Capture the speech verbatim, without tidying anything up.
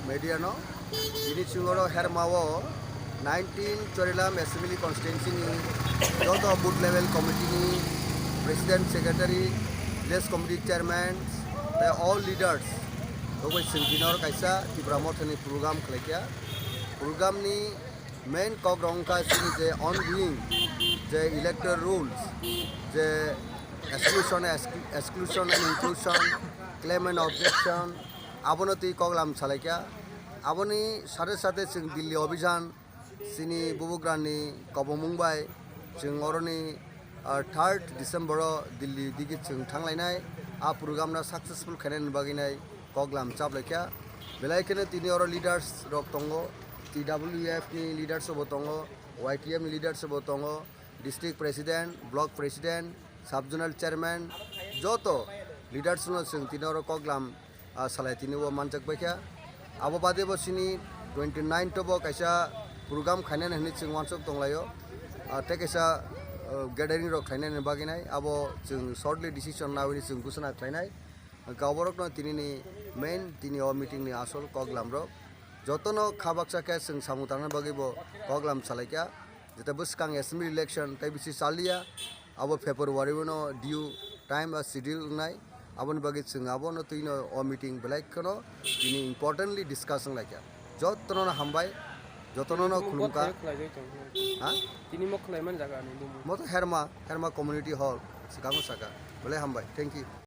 Media no, bini chwng oro Herma o nineteen Chorilam Assembly Constituency ni joto booth level committee ni president, secretary, village committee chairman, tei all leaders rok bai chwng bini oro kaisa Tipra Motha ni program khlai kha. Program ni main kok rok wngkha chini je ongoing je electoral rules, je exclusion, exclu-, exclusion and inclusion, claim and objection, abono twi koklam salaikha. Aboni sate sate chwng Delhi Abhijan, chini bubagrani kobomung bai chwng oroni, ah, third December o Delhi digi chwng thanglainai. A program no successful khainani bagwi nai koklam chaplaikha. Belai kheno tini oro leaders rok tongo, T W F ni leaders bo tongo, Y T F ni leaders bo tongo, district president, block president, sub zonal chairman, joto leaders no chwng tini oro koklam, ah, salai tini o manjak baikha. Abo bade bo chini twenty nine to bo kaisa program khainani hwnwi chwng uansuk tonglaio. Ah, tei kaisa, ah, gathering rok khlainani bagwi nai abo chwng shortly decision nawi chwng gusana khlainai. Gaborokno tinini main tini o meeting ni asol koklam rok. Jotono kha baksa khe chwng samung tangnani bagwi bo koklam salaikha. Jeta bwskang assembly election tei bisi chaliya, abo February o no due time ba schedule wngnai. Aboni bagwi chwng abono twino o meeting belai kheno tini importantly discuss wnglaikha. Jotono no hambai, jotono no khulumkha. Tini mo khwlai man jaga ni bumu. Mo to Herma, Herma Community Hall, swkango saka. Belai hambai. Thank you.